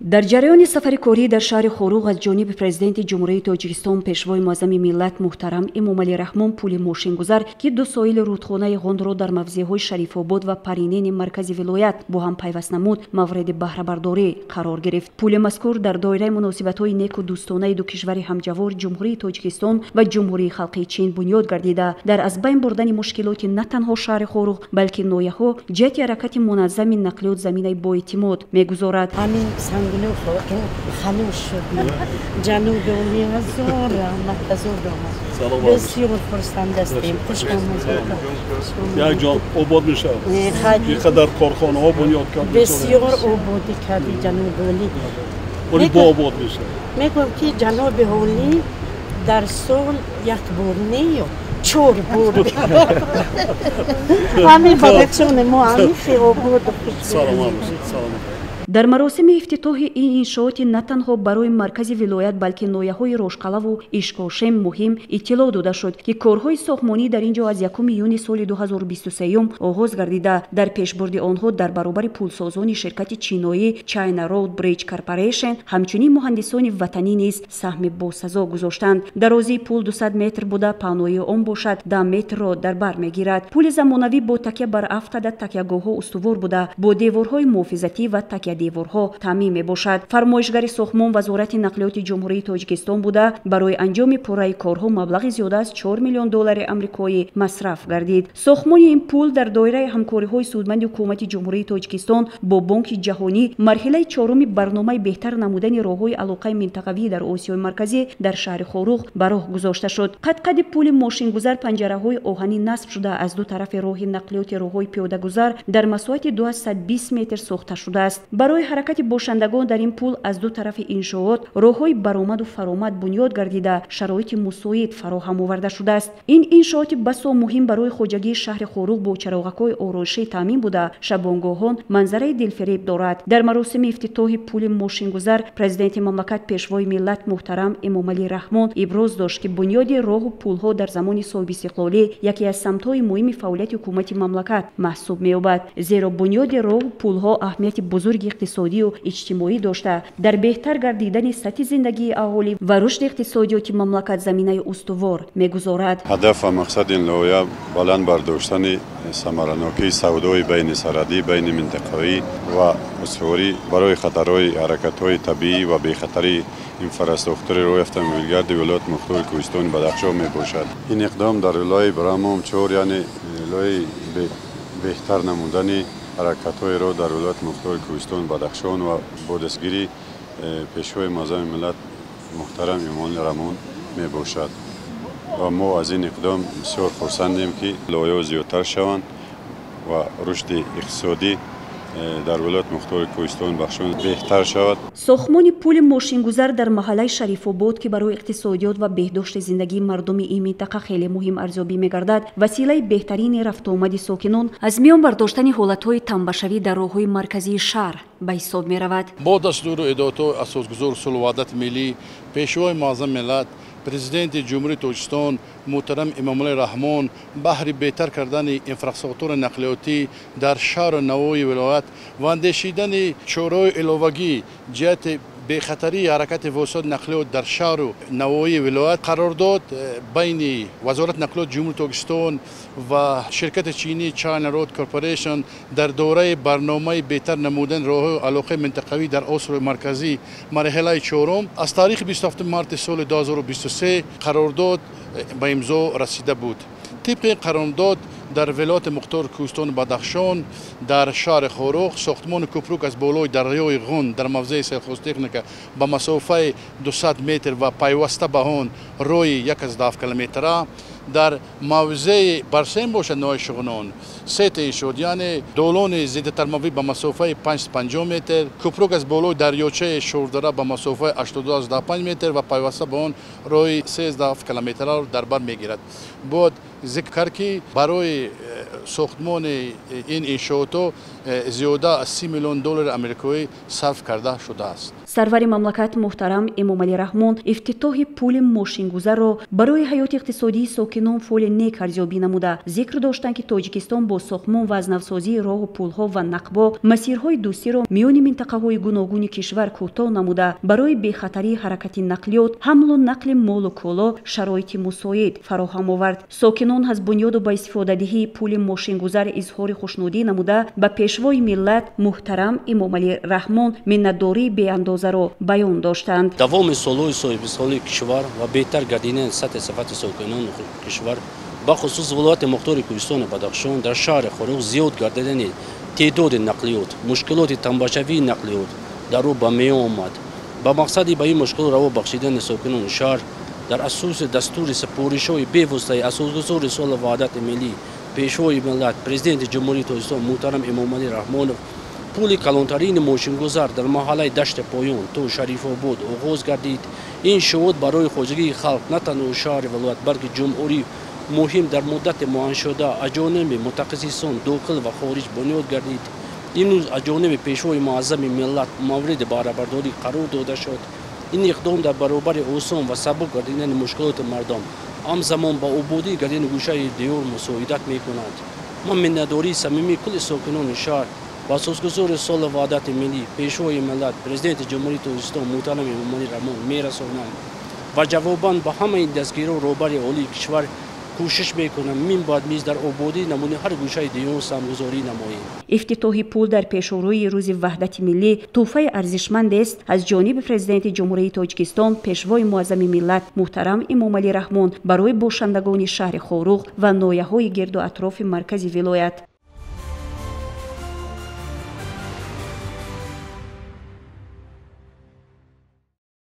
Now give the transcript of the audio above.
Дар ҷараёни сафари корӣ дар шаҳри Хоруғ аз ҷониби Президенти Ҷумҳурии Тоҷикистон, Пешвои муаззами миллат муҳтарам Эмомалӣ Раҳмон пули мошингузар, ки ду соҳили рудхонаи Ғондро дар мавзеъҳои Шарифобод ва Паринени маркази вилоят бо ҳам пайваст намуд, мавриди баҳрабардорӣ қарор гирифт. Пули мазкур дар доираи муносибатҳои неку дӯстонаи ду кишвари ҳамҷавор, Ҷумҳурии Тоҷикистон ва Ҷумҳурии Халқии Чин, бунёд гардида, дар аз байн бурдани мушкилоти на танҳо шаҳри Хоруғ, балки ноҳияҳо ҷиҳати ҳаракати муназзами нақлиёт заминаи боэътимод мегузорад. Халос шудем. Ҷаноби олӣ, ҳазор раҳмат, ҳазор раҳмат. Бисёр хурсанд ҳастем. Хуш омадед. Як ҷон обод мешавад. Ин қадар корхонаҳо бунёд кард. Бисёр ободӣ карди, ҷаноби олӣ. Оли бо обод мешавад. Мегӯям, ки ҷаноби олӣ дар сол як бор не, ё чор бор. Ҳамин Бадахшони мо ҳамин хел ободу хуш. Саломат бошед, саломат. Дар маросими ифтитоҳи ин иншооти на танҳо барои маркази вилоят, балки ноҳияҳои Рошқалаву Ишкошим муҳим иттилоъ дода шуд, ки корҳои сохтмонӣ дар ин ҷо аз 1 июни соли 2023 оғоз гардида, дар пешбурди онҳо дар баробари пулсозони ширкати чиноӣ China Road Bridge Corporation ҳамчунин муҳандисони ватанӣ низ саҳми босазо гузоштанд. Дарозии пул 200 метр буда, паҳноии он бошад 10 метрро дар бар мегирад. Пули замонавӣ бо такя бар ҳафт адад такягоҳҳо устувор буда, бо деворҳои муҳофизатӣ ва такядеворҳо таъмин мебошад. Фармоишгари сохтмон Вазорати нақлиёти Ҷумҳурии Тоҷикистон буда, барои анҷоми пурраи корҳо маблағи зиёда аз 4 миллион доллари амрикоӣ масраф гардид. Сохтмони ин пул дар доираи ҳамкориҳои судманди Ҳукумати Ҷумҳурии Тоҷикистон бо Бонки Ҷаҳонӣ, марҳилаи чоруми барномаи беҳтар намудани роҳҳои алоқаи минтақавӣ дар Осиёи Марказӣ дар шаҳри Хоруғ ба роҳ гузошта шуд. Қадқади пули мошингузар панҷараҳои оҳанӣ насб шуда, аз ду тарафи роҳи нақлиёти роҳҳои пиёдагузар дар масоҳати 220 метр сохта шудааст. Барои ҳаракати бошандагон дар ин пул аз ду тарафи иншоот роҳҳои баромаду фаромад бунёд гардида, шароити мусоид фароҳам оварда шудааст. Ин иншооти басо муҳим барои хоҷагии шаҳри Хоруғ бо чароғакҳои ороишӣ таъмин буда, шабонгоҳон манзараи дилфиреб дорад. Дар маросими ифтитоҳи пули мошингузар Президенти мамлакат, Пешвои миллат муҳтарам Эмомалӣ Раҳмон иброз дошт, ки бунёди роҳу пулҳо дар замони соҳибистиқлолӣ яке аз самтҳои муҳими фаъолияти ҳукумати мамлакат маҳсуб меёбад, зеро бунёди роҳу пулҳо аҳамияти бузурги иқтисодию иҷтимоӣ дошта, дар беҳтар гардидани сатҳи зиндагии аҳолӣ ва рушди иқтисодиёти мамлакат заминаи устувор мегузорад. Ҳадаф ва мақсади ин лоиҳа баланд бардоштани самаранокии савдои байнисарҳадӣ, байниминтақавӣ ва устуворӣ барои хатарҳои ҳаракатҳои табиӣ ва бехатарии инфраструктураи роҳи автомобилгарди вилояти мухтори Кӯҳистони Бадахшон мебошад. Ин иқдом дар вилояи Брамом чор, яъне вилояи беҳтар намудани ҳаракатҳои роҳ дар вилояти мухтори Кӯҳистони Бадахшон ва бо дастгирии Пешвои муаззами миллат муҳтарам Эмомалӣ Раҳмон мебошад. Ва мо аз ин иқдом бисёр хурсандем, ки лоиҳаҳо зиёдтар шаванд ва рушди иқтисодӣ дар вилояти мухтори Кӯҳистони Бадахшон беҳтар шавад. Сохтмони пули мошингузар дар маҳаллаи Шарифобод, ки барои иқтисодиёт ва беҳдошти зиндагии мардуми ин минтақа хеле муҳим арзёбӣ мегардад, василаи беҳтарини рафтуомади сокинон, аз миён бардоштани ҳолатҳои тамбашавӣ дар роҳҳои марказии шаҳр ба ҳисоб меравад. Бо дастуру ҳидоятҳои асосгузори сулҳу ваҳдати миллӣ, Пешвои муаззами миллат, Президенти Ҷумҳурии Тоҷикистон муҳтарам Эмомалӣ Раҳмон баҳри беҳтар кардани инфраструктураи нақлиётӣ дар шаҳру навоҳии вилоят ва андешидани чораҳои иловагӣ ҷиҳати бехатарии ҳаракати воситаи нақлиёт дар шаҳру навоҳии вилоят қарордод байни Вазорати нақлиёти Ҷумҳурии Тоҷикистон ва ширкати чинии China Road Corporation дар доираи барномаи беҳтар намудани роҳҳои алоқаи минтақавӣ дар Осиёи Марказӣ, марҳилаи чорум, аз таърихи 27 марти соли 2023 қарордод ба имзо расида буд. Тибқи ин қарордод дар вилояти мухтори Кӯҳистони Бадахшон дар шаҳри Хоруғ сохтмони кӯпрук аз болои дарёи Ғун дар мавзеи Сельхозтехника ба масофаи 200 метр ва пайваста ба он роҳи 1,7 километра, дар мавзеи Барсем бошад, ноҳияи Шуғнон, сета иншоот, яъне долони зиддитармавӣ ба масофаи 550 метр, кӯпрук аз болои дарёчаи Шурдара ба масофаи 82,5 метр ва пайваста ба он роҳи 3,7 километраро дар бар мегирад. Бояд зикр кард, ки барои сохтмони ин иншоотҳо зиёда аз 30 миллион доллари амрикоӣ сарф карда шудааст. Сарвари мамлакат муҳтарам Эмомалӣ Раҳмон ифтитоҳи пули мошингузарро барои ҳаёти иқтисодии сокинон фоли нек арзёбӣ намуда, зикр доштанд, ки Тоҷикистон бо сохтмон ва аз навсозии роҳу пулҳо ва нақбо масирҳои дӯстиро миёни минтақаҳои гуногуни кишвар кӯтоҳ намуда, барои бехатарии ҳаракати нақлиёт, ҳамлу нақли молу коло шароити мусоид фароҳам овард. Сокинон аз бунёду ба истифодадиҳии пули мошингузар изҳори хушнудӣ намуда, ба пешвои миллат муҳтарам Эмомалӣ Раҳмон миннатдории беандозаро баён доштанд. Давоми солҳои соҳибистиқлолии кишвар ва беҳтар гардидани сатҳи сифати сокинони кишвар, бахусус вилояти мухтори Кӯҳистони Бадахшон, дар шаҳри Хоруғ зиёд гардидани теъдоди нақлиёт, мушкилоти тамбашавии нақлиёт дар рӯ ба миён омад. Ба мақсади ба ин мушкил раво бахшидани сокинони шаҳр дар асоси дастури супоришҳои бевоситаи асосгузори сулҳу ваҳдати миллӣ, пешвои миллат, президенти Ҷумҳурии Тоҷикистон муҳтарам Эмомалӣ Раҳмонов пули калонтарини мошингузар дар маҳаллаи Дашти Поён то Шарифобод оғоз гардид. Ин шуъуд барои хоҷагии халқ на танҳо шаҳри вилоят, балки ҷумҳурӣ муҳим дар муддати муайяншуда аз ҷониби мутахассисон дохил ва хориҷ бунёд гардид. Имрӯз аз ҷониби пешвои муаззами миллат мавриди баҳрабардорӣ қарор дода шуд. Ин иқдом дар баробари осон ва сабук гардидани мушкилоти мардум ҳамзамон ба ободӣ гардидани гӯшаи диёр мусоидат мекунад. Ман миннатдории самимии кулли сокинони шаҳр ба асосгузори сулҳу ваҳдати миллӣ, пешвои миллат, президенти Ҷумҳурии Тоҷикистон муҳтарам Эмомалӣ Раҳмон мерасонам ва ҷавобан ба ҳамаи дастгириҳо роҳбари олии кишвар кӯшиш мекунам минбаъд низ дар ободӣ намунаи ҳар гӯшаи диёр саҳмгузорӣ намоем. Ифтитоҳи пул дар пешорӯи рӯзи ваҳдати миллӣ тӯҳфаи арзишмандест аз ҷониби президенти Ҷумҳурии Тоҷикистон, пешвои муаззами миллат муҳтарам Эмомалӣ Раҳмон барои бошандагони шаҳри Хоруғ ва ноҳияҳои гирду атрофи маркази вилоят.